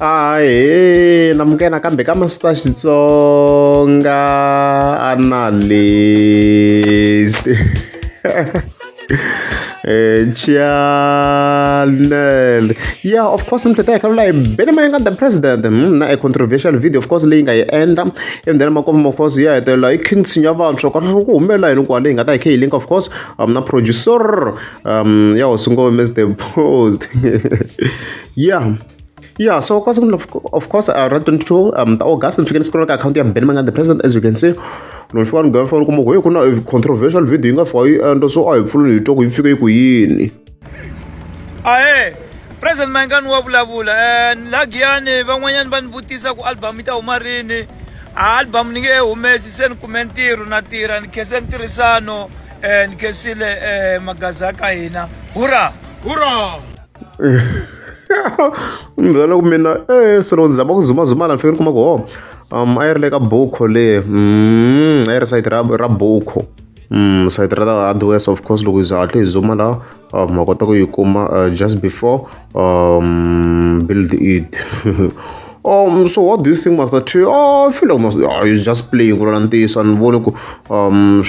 Ahee namukela nakambe ka Master Xitsonga Analyst channel. Yeah, of course namuntlha hi ta hi kha hi Benny Mayengani the president na a controversial video of course leyi nga yi endla and then makumu of course ya hetelela hi King Tshinya Vantshwa kahle ku humelela yini kwale hi nga ta hi kha hi link of course na producer ya hosi Ngome Mr Post. Yeah. Yeah, so of course, of course, ra 22 ta August ni fike ni scroll ka account ya Benny Mayengani the president, as you can see. Loko ni fika ni nghena ni kuma ku hey ku na controversial video yi nga fika yi endla, so a hi pfuleni hi twa ku yi fike yi ku yini. Ahee, President Mayengani wa vulavula. La Giyani van'wanyani va ni vutisa ku album yi ta huma rini. A album ni nge humesi se ni kume ntirho na tirha ni khense ntirhisano ni khensile magaza ya ka hina. Hurra! Hurra! Ni byela ku mina se loko ni zama ku zumazumana ni fike ni kuma ku ho a yi ri le ka buku le a yi ri sayiti ra buku sayiti ra hardwares of course loko hi za hatle hi zuma la ma kota ku yi kuma just before build it. So what do you think, Master T? Oh, I feel like Master, oh, he's just playing ku na ntiyiso a ni voni ku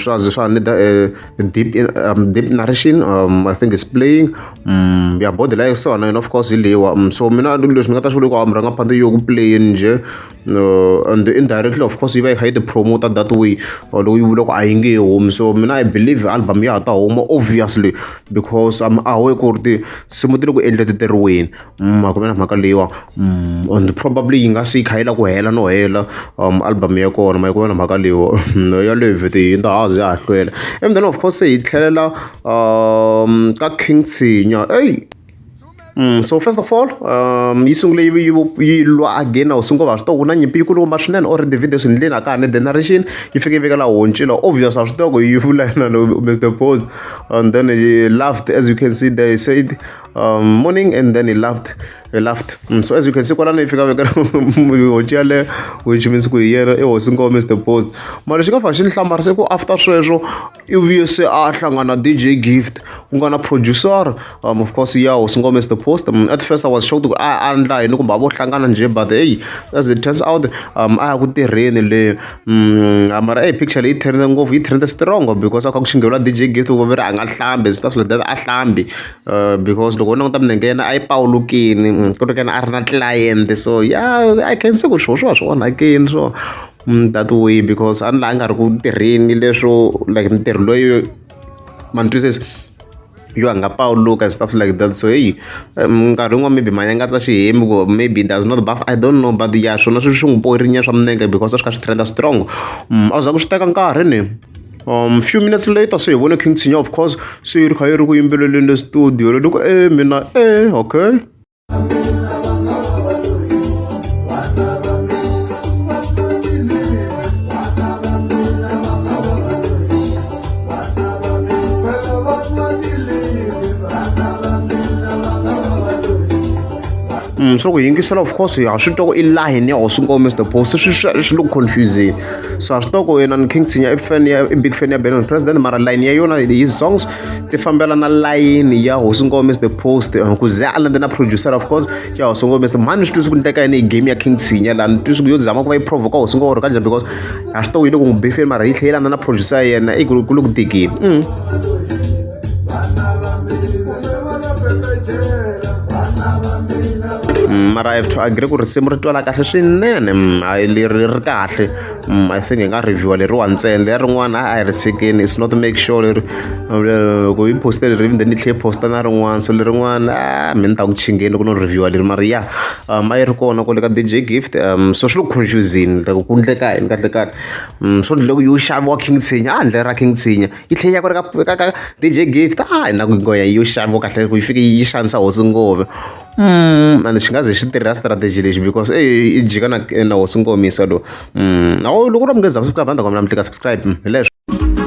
swa ze swa need a deep in, deep narration. I think he's playing ya body la yisona and of course hi leyiwa. So mina leswi ni nga ta swi vula ku murhangaphandle yo ku playeni njhe and indirectly of course yi va yi kha yi ti promote that way loko yi vula ku a yi nge humi. So mina I believe album ya ha ta huma obviously because I'm aware ku ri tinsimu ti le ku endleteriweni ma ku na mhaka leyiwa and probably yi nga se yi kha yi la ku hela no hela album ya kona ma yi ku na mhaka leyiwa yaleyo vhete yi ta ha ze ya ha hlwela. And then of course hi tlhelela ka King Tshinya eyi. So first of all yi sungule yi yi lwa again a wu sungula swi tiva ku na nyimpi yi kulukumba swinene already video swi ndleni a ka ha ni the narration yi fike yi veka laha honcila obvious a swi tiva ku yi vula yena Mr Post and then he laughed, as you can see there he said morning and then he laughed, he laughed. So as you can see kwalano yi fika veka honci yaleyo, which means ku hi yena i hosi ngoma Mr Post. Mara xi nga fika xi ni hlamarisa ku after sweswo i vuye se a hlangana DJ Gift ku nga na producer of course ya hosi ngoma Mr Post. At first I was shocked ku a endla yini kumbe a vo hlangana njhe, but hey, as it turns out a ya ku tirheni le mara hey, picture leyi trend ngopfu, yi trend strong because a kha ku xingeriwa DJ Gift ku ve ri a nga hlambi, stuff like that, a hlambi because loko u languta minenge ya yena a yi pawulukini ku ri ka a ri na client. So yeah, I can see ku swilo swo va swi onhakini so that way because a ni laha a nga ri ku tirheni leswo like mintirho loyi ma ni twisisa yo a nga pawuluka and stuff like that. So hey, nkarhi wun'wana maybe manyangatsa xihembi ku maybe does not buff, I don't know, but yeah, swona swi swi n'wi porinya swa minenge because a swi kha swi trenda strong. A za ku swi teka nkarhi ni few minutes later se hi vone King Tshinya of course se yi ri kha yi ri ku yimbeleleni le studio ni ku e mina e okay. So ku yingisela of course ha swi twa ku i line ya hosi ngoma Mr Post swi swi le ku confusing. So a swi tiva ku yena ni King Tshinya i fan ya i big fan ya Benny President, mara line ya yona his songs ti fambela na line ya hosi ngoma Mr Post ku ze a landza na producer of course ya hosi ngoma Mr mani swi twisi ku ndleka yini hi game ya King Tshinya laha ni twisi ku yo zama ku va yi provoka hosi ngoma or kanjhani because a swi tiva ku yi le ku n'wi bifeni mara yi tlhela yi landza na producer ya yena i ku le ku tikeni. Mara I have to agree ku risimu ri twala kahle swinene hayi leri ri kahle. I think hi nga review leriwa ntsena leri rin'wana a hi ri tshikeni, it's not make sure leri loko yi poste leri then yi tlhela yi posta na rin'wana, so lerin'wana a mi ni ta ku chingeni loko no review leri mara ya a yi ri kona kwale ka DJ Gift. So swi le ku confusing like ku ndleka yini kahle kahle. So loko yo xaviwa King Tshinya a ndlela ra King Tshinya yi tlhela yi ya kwale ka DJ Gift a na ku ngoya yo xaviwa kahle ku yi fike yi xanisa hosi ngove. And xi nga ze xi tirha strategy lexi because i jika na na hosi ngomisa lowu. Loko u ri mi nge za subscribe a ni ta kombela mi tlika subscribe hi leswo.